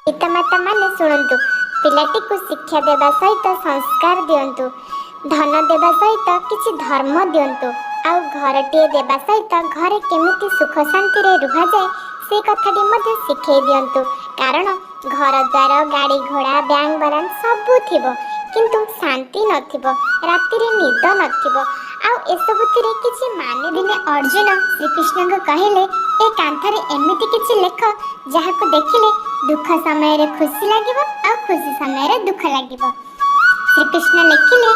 ପିତାମାତାମାନେ ଶୁଣନ୍ତୁ, ପିଲାଟିକୁ ଶିକ୍ଷା ଦେବା ସହିତ ସଂସ୍କାର ଦିଅନ୍ତୁ। ଧନ ଦେବା ସହିତ କିଛି ଧର୍ମ ଦିଅନ୍ତୁ। ଆଉ ଘରଟିଏ ଦେବା ସହିତ ଘରେ କେମିତି ସୁଖ ଶାନ୍ତିରେ ରୁହାଯାଏ, ସେ କଥାଟି ମଧ୍ୟ ଶିଖେଇ ଦିଅନ୍ତୁ। କାରଣ ଘର ଦ୍ୱାର, ଗାଡ଼ି ଘୋଡ଼ା, ବ୍ୟାଙ୍କ ବାଲାନ୍ସ ସବୁ ଥିବ, କିନ୍ତୁ ଶାନ୍ତି ନଥିବ, ରାତିରେ ନିଦ ନଥିବ। ଆଉ ଏସବୁଥିରେ କିଛି ମାନେ? ଦିନେ ଅର୍ଜୁନ ଶ୍ରୀକୃଷ୍ଣଙ୍କୁ କହିଲେ, "ଏ କାନ୍ଥରେ ଏମିତି କିଛି ଲେଖ, ଯାହାକୁ ଦେଖିଲେ ଦୁଃଖ ସମୟରେ ଖୁସି ଲାଗିବ ଆଉ ଖୁସି ସମୟରେ ଦୁଃଖ ଲାଗିବ।" ଶ୍ରୀକୃଷ୍ଣ ଲେଖିଲେ,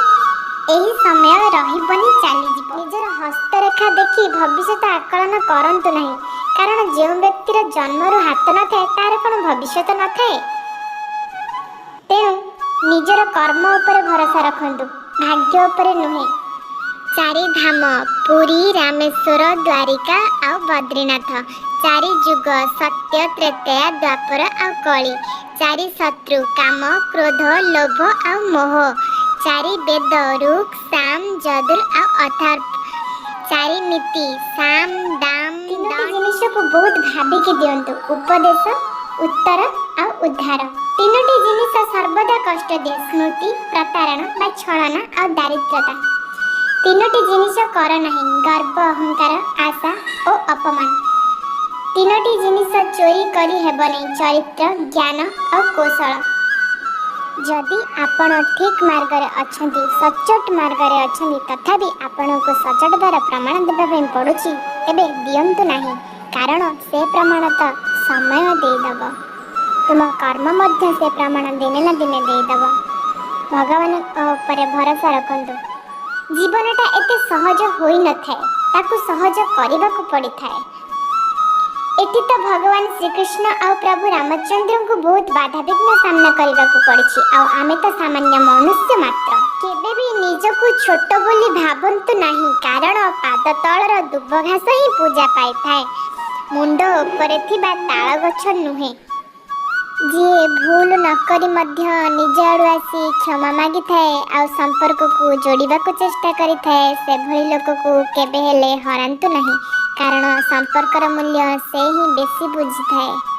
"ଏହି ସମୟ ରହିବନି, ଚାଲିଯିବ।" ନିଜର ହସ୍ତରେଖା ଦେଖି ଭବିଷ୍ୟତ ଆକଳନ କରନ୍ତୁ ନାହିଁ। କାରଣ ଯେଉଁ ବ୍ୟକ୍ତିର ଜନ୍ମରୁ ହାତ ନଥାଏ, ତାର କ'ଣ ଭବିଷ୍ୟତ ନଥାଏ? ତେଣୁ ନିଜର କର୍ମ ଉପରେ ଭରସା ରଖନ୍ତୁ, ଭାଗ୍ୟ ଉପରେ ନୁହେଁ। ଚାରି ଧାମ: ପୁରୀ, ରାମେଶ୍ୱର, ଦ୍ୱାରିକା ଆଉ ବଦ୍ରିନାଥ। ଚାରି ଯୁଗ: ସତ୍ୟ, ତ୍ରେତୟା, ଦ୍ୱାପର ଆଉ କଳି। ଚାରି ଶତ୍ରୁ: କାମ, କ୍ରୋଧ, ଲୋଭ ଆଉ ମୋହ। ଚାରି ବେଦ: ଋକ୍, ସାମ, ଯଜୁର୍ ଆଉ ଅଥର୍ବ। ଚାରି ନୀତି: ସାମ, ଦାମ। ତିନୋଟି ଜିନିଷକୁ ବହୁତ ଭାବିକି ଦିଅନ୍ତୁ: ଉପଦେଶ, ଉତ୍ତର ଆଉ ଉଦ୍ଧାର। ତିନୋଟି ଜିନିଷ ସର୍ବଦା କଷ୍ଟ ଦିଏ: ସ୍ମୃତି, ପ୍ରତାରଣା ବା ଛଳନା ଆଉ ଦାରିଦ୍ରତା। ତିନୋଟି ଜିନିଷ କର ନାହିଁ: ଗର୍ବ, ଅହଙ୍କାର, ଆଶା ଓ ଅପମାନ। ତିନୋଟି ଜିନିଷ ଚୋରି କରି ହେବ ନାହିଁ: ଚରିତ୍ର, ଜ୍ଞାନ ଆଉ କୌଶଳ। ଯଦି ଆପଣ ଠିକ୍ ମାର୍ଗରେ ଅଛନ୍ତି, ସଚ୍ଚୋଟ ମାର୍ଗରେ ଅଛନ୍ତି, ତଥାପି ଆପଣଙ୍କୁ ସଚ୍ଚୋଟତାର ପ୍ରମାଣ ଦେବା ପାଇଁ ପଡ଼ୁଛି, ତେବେ ଦିଅନ୍ତୁ ନାହିଁ। କାରଣ ସେ ପ୍ରମାଣ ତ ସମୟ ଦେଇଦେବ। ତୁମ କର୍ମ ମଧ୍ୟ ସେ ପ୍ରମାଣ ଦିନେ ନା ଦିନେ ଦେଇଦେବ। ଭଗବାନଙ୍କ ଉପରେ ଭରସା ରଖନ୍ତୁ। ଜୀବନଟା ଏତେ ସହଜ ହୋଇନଥାଏ, ତାକୁ ସହଜ କରିବାକୁ ପଡ଼ିଥାଏ। ଏଠି ତ ଭଗବାନ ଶ୍ରୀକୃଷ୍ଣ ଆଉ ପ୍ରଭୁ ରାମଚନ୍ଦ୍ରଙ୍କୁ ବହୁତ ବାଧାବିଘ୍ନ ସାମ୍ନା କରିବାକୁ ପଡ଼ିଛି, ଆଉ ଆମେ ତ ସାମାନ୍ୟ ମନୁଷ୍ୟ ମାତ୍ର। କେବେ ବି ନିଜକୁ ଛୋଟ ବୋଲି ଭାବନ୍ତୁ ନାହିଁ। କାରଣ ପାଦ ତଳର ଦୁବ ଘାସ ହିଁ ପୂଜା ପାଇଥାଏ, ମୁଣ୍ଡ ଉପରେ ଥିବା ତାଳ ଗଛ ନୁହେଁ। ଯିଏ ଭୁଲ ନ କରି ମଧ୍ୟ ନିଜ ଆଡ଼ୁ ଆସି କ୍ଷମା ମାଗିଥାଏ ଆଉ ସମ୍ପର୍କକୁ ଯୋଡ଼ିବାକୁ ଚେଷ୍ଟା କରିଥାଏ, ସେଭଳି ଲୋକକୁ କେବେ ହେଲେ ହରାନ୍ତୁ ନାହିଁ। କାରଣ ସମ୍ପର୍କର ମୂଲ୍ୟ ସେ ହିଁ ବେଶୀ ବୁଝିଥାଏ।